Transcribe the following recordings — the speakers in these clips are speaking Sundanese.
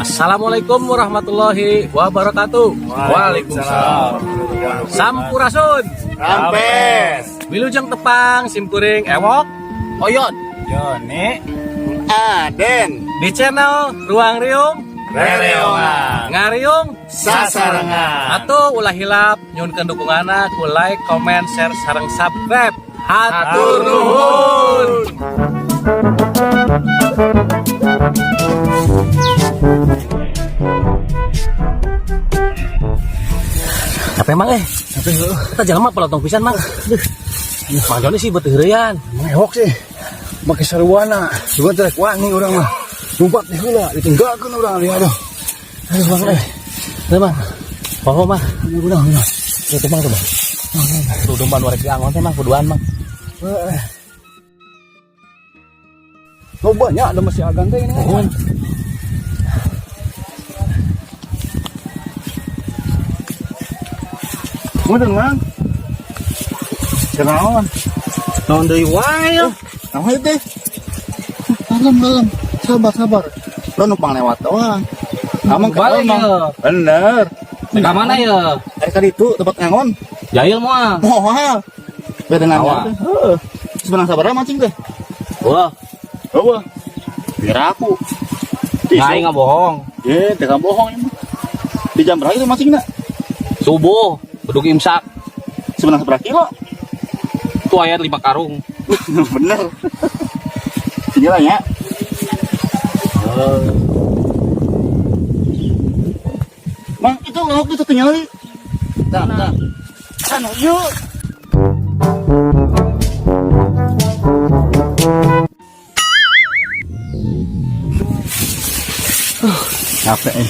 Assalamualaikum warahmatullahi wabarakatuh. Waalaikumsalam. Sampurasun. Rampes. Wilujeng tepang simkuring Ewok Oyot Joni. Aden. Di channel Ruang Riung Rereongan. Ngariung Sasarengan. Atau ulah hilap nyuhunkeun dukunganna ku like, comment, share, sareng subscribe. Hatur nuhun. Capek, Mang, eh. Capek lu. Kita jalan mah pelotong pisan, Mang. Mang Joni sih beuteung heureuyan. Emang ewok sih. Make sarwana. Juga teh wani urang mah. Lumpat di heula, ditinggalkeun urang dia aduh. Aduh, Mang, eh. Tuh, Mang. Poho, Mang. Ini urang urang. Tuh, tuh, Mang, tuh, Mang. Tuh, domba nu rek diangon teh, Mang, kuduan, Mang. Eh. Oh, banyak ada masih agan teh ini. Nuhun. Punten, Mang. Kenaon? Naon deui wae? Naon ieu teh? Kalem, kalem. Sabar, sabar. Lo numpang lewat doang. Amang Balik, Mang. ya. Bener. Ka mana ya? Eh, tadi itu tempat ngangon. Jahil moal. Moal. Beda Awa. nanya. Heeh. Sebenang sabar mancing teh. Wah, Eueuh. Biar aku. aing nggak bohong. Eh, jangan bohong ini. Di jam berapa itu mancingna? Subuh, bedug imsak. Sebenang seberapa kilo? Tuh ayat 5 karung. Bener. Sini lah ya. Mang, itu lauk itu tinggal. Tah, tah. Anu, yuk. Capek eh.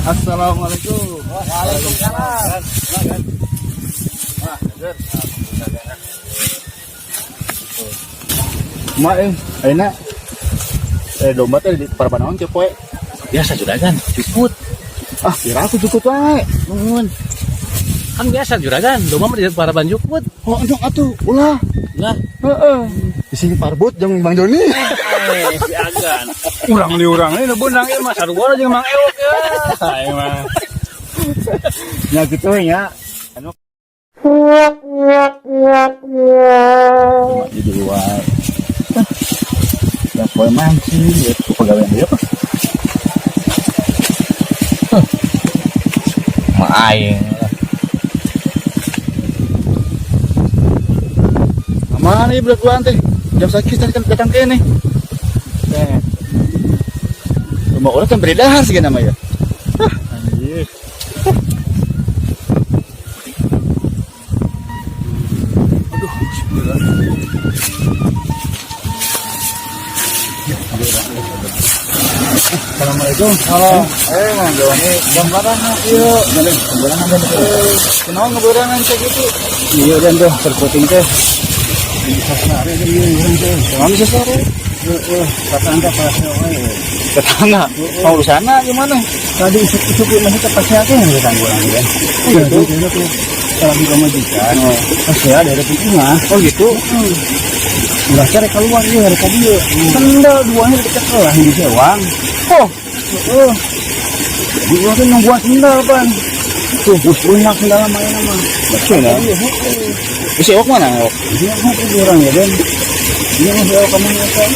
Assalamualaikum. Waalaikumsalam. Mak eh, ayeuna eh domba teh di parabanaon teh poe. Biasa juragan, jukut. Ah, kira aku cukup wae. Nuhun. Kan biasa juragan, domba mah di paraban jukut. Oh, endong atuh, ulah. Lah, Heeh. Di sini parbut jeung Bang Joni. eh, si Agan. Urang li urang ini beunang ieu mah sarua jeung Mang Ewok ya. Aing mah. Ya gitu ya. Anu jadi luar. Ya poe mancing, ya pegawai dia apa? Ma aing. Mana nih budak teh? Jam sakit tadi kan datang ke nih. Teh. Rumah orang kan beredar sih namanya. Ah, anjir. Aduh, bismillah. Assalamualaikum. Halo. Eh, Mang Joni, jam berapa ieu? Berangan Eh, kunaon ngeberangan kayak gitu? iya dan tuh terputing teh. Bisa sare ieu urang teh. Kunaon bisa sore? Heeh, tetangga pasea wae. Tetangga. Mau urusanna gimana? Tadi isuk-isuk masih ke pasea teh tetangga urang ya. Oh, gitu. Gitu. Kalau di pamajikan, pasea dari imah. Oh, gitu. Ulah cari keluar ieu hari ka dieu. Sendal duanya dicekel lah di sewang. Oh, Heeh. Di urang teh nungguan sendal pan. Tuh, bus banyak sendal mah ayeuna mah. betul ya. Iya, heeh. Bisa ewok mana ewok? Iya, mah itu orang ya, Den. Iya, mah ewok kamu ya, Pak.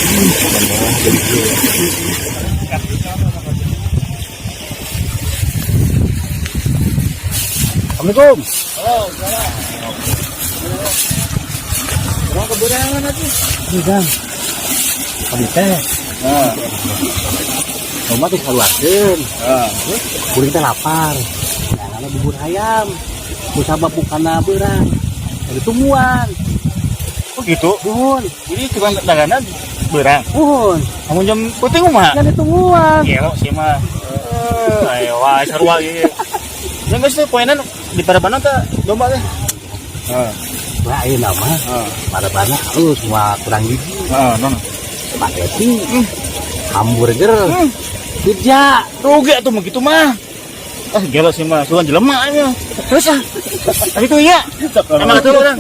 Assalamualaikum. Kunaon keberangan atuh? Iya, Kang. Kami teh, Nah, domba teh keluarkeun. ah. Kuring teh lapar. Nah, bubur ayam. Musabab bukana beurang. Ada tungguan. Oh gitu. Nuhun. Jadi tukang dagangan berang. Nuhun. Kamu jam puting kumaha? Kan ditungguan. Iya, sih mah. Eh, ayo wah sarua ieu. Yang geus teh poenan di Parabanan teh domba teh. Heeh. Wah, ayeuna mah Heeh. Parabana halus semua kurang gizi. Heeh, non. Spaghetti, hamburger, pizza. Rugi atuh mah gitu mah. Ah, gelo sih mah, sugan jelema ieu. Terus ah. Tapi tuh iya. Emang atuh urang.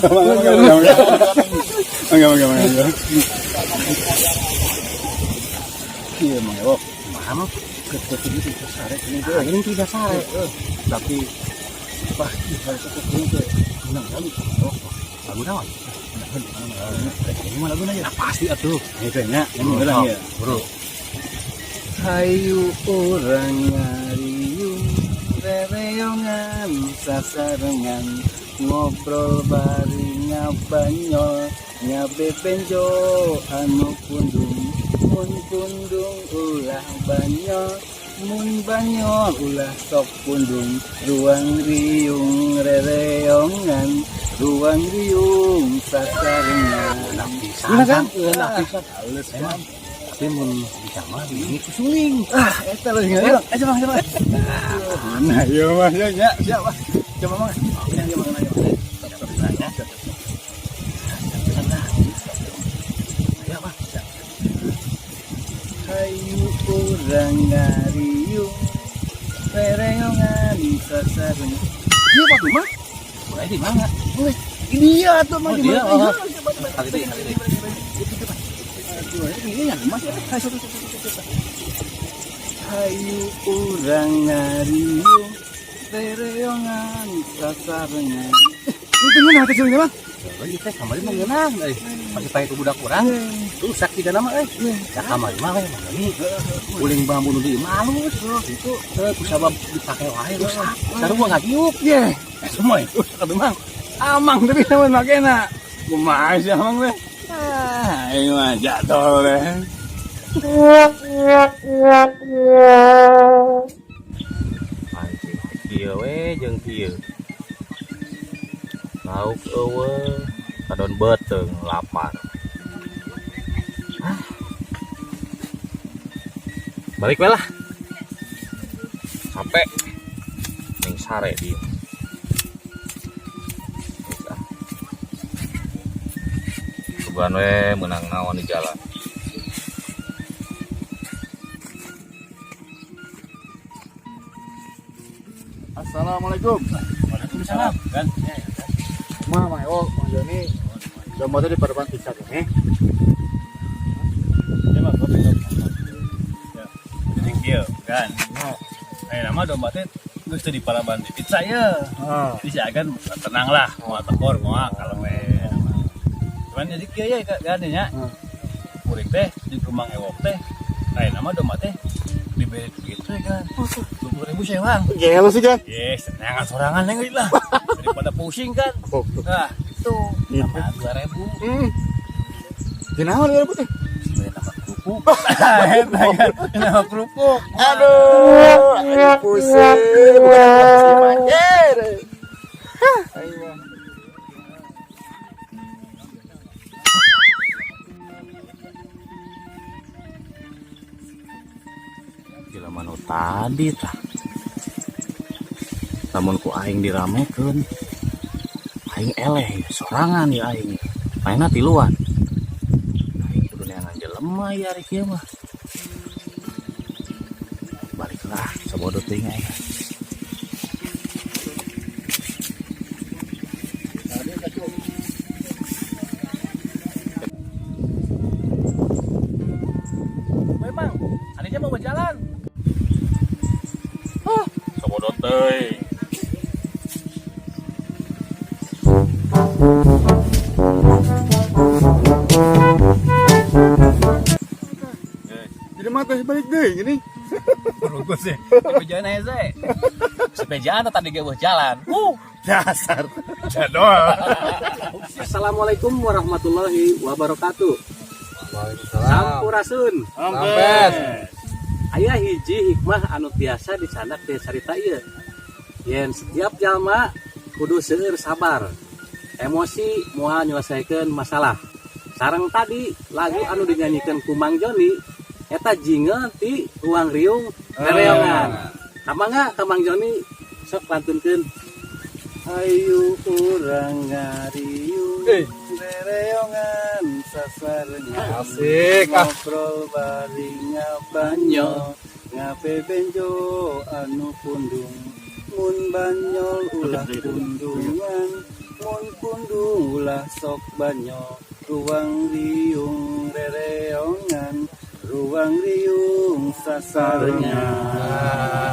Enggak, enggak, enggak. Kieu Mang Ewok. Kumaha, Mang? Keur itu bisa sare ini Ah, ini tidak sare. Tapi pasti harus aku teh menang kali. Oh, Lagu naon? ini mah laguna ya. Pasti atuh. Itu nya, ini urang ya. Bro. Hayu urang ngariung rereongan sasarengan ngobrol bari ngabanyol ngabebenjo anu pundung, mun pundung ulah banyol, mun banyol ulah sok pundung, ruang riung rereongan, ruang riung sasarengan. Bisa Gimana, kan? Enak pisan. Halus kan? Tapi mun bisa mah ini ku suling. Ah, eta leuh nya. Eh, coba coba. Nah, iya mah ya nya, siap ah. Coba mah. Ya, ya mah ya. Ya, Pak. Hayu urang ngariung rereongan sasarengan. Iya, Pak mah. Boleh di mana? Ini dia tuh mah Oh, di dia, mana? oh. Iya, coba coba. Kali ini, kali ini. Aduh, ini yang mas ya. Hayu, satu, satu, satu, satu. Hayu urang ngariung rereongan sasarengan. Itu ngeunah teh sulingna mah. Oh, ieu teh kamari mah ngeunah euy. Pake-pake ku budak urang. Rusak juga nama euy. Ya kamari mah we mah ini. Uling bambu nu di imah halus. Itu Heuh, ku sabab dipake wae rusak. Sarua ngagiuk. ye, semua itu tapi mang. Amang tapi sama makena. Kumaha sih amang teh? Ah, ini mah jatuh deh. Pancing kieu we jeung kieu. Lauk eueuh, kadon beuteung lapar. Hah. Balik we lah. Capek. Ning sare dia. Geus ah. Sugan we meunang naon di jalan. Assalamualaikum. Waalaikumsalam. Kan? Ma, Mang Ewok, Mang Joni. Domba tadi pada pizza nih. Ya, Bang, kopi, kopi. Ya. Jadi kieu kan. Ayeuna mah domba teh geus teu diparaban di pizza ya. Ah. Jadi si Agan tenang lah, moal tekor, moal kalem we. Cuman jadi kieu ya kan nya. Kuring teh di rumah Ewok teh. Ayeuna mah domba teh diberi duit teh kan. 20.000 sewang. Gelo sih kan. Yes, tenangan sorangan neng lah. Daripada pusing kan. Nah, itu tambahan 2.000. Dinaon ya teh? Sebenarnya nama kerupuk. Eta kan, nama kerupuk. Aduh, aing pusing. Bukan pusing anjir. Aing mah. Jelema nu tadi tah. Lamun ku aing diramekeun, aing eleh sorangan ya aing. Mainna tiluan. Aing kudu neangan jelema ya ari kieu mah. Baliklah sabodo teuing aing. Memang, adiknya mau berjalan. Sabodo teuing. Jadi mah teh balik deui gini. Bagus sih. Sepejaan aja sih. Sepejaan tadi ge eueuh jalan. Dasar. Jadol. Assalamualaikum warahmatullahi wabarakatuh. Sampurasun. Rampes. Aya hiji hikmah anu tiasa dicandak di carita ieu. Yen setiap jalma kudu seueur sabar. Emosi moal nyelesaikeun masalah. Sareng tadi lagu anu dinyanyikan ku Mang Joni eta jingle ti Ruang Riung Rereongan. Kamangga ka Mang Joni sok lantunkeun. Hayu urang ngariung rereongan sasarengan. Asik ah. Ngobrol bari ngabanyol ngabebenjo anu pundung, mun banyol ulah pundungan, mun pundung ulah sok banyol, ruang riung rereongan. Ruang riung sasarengan.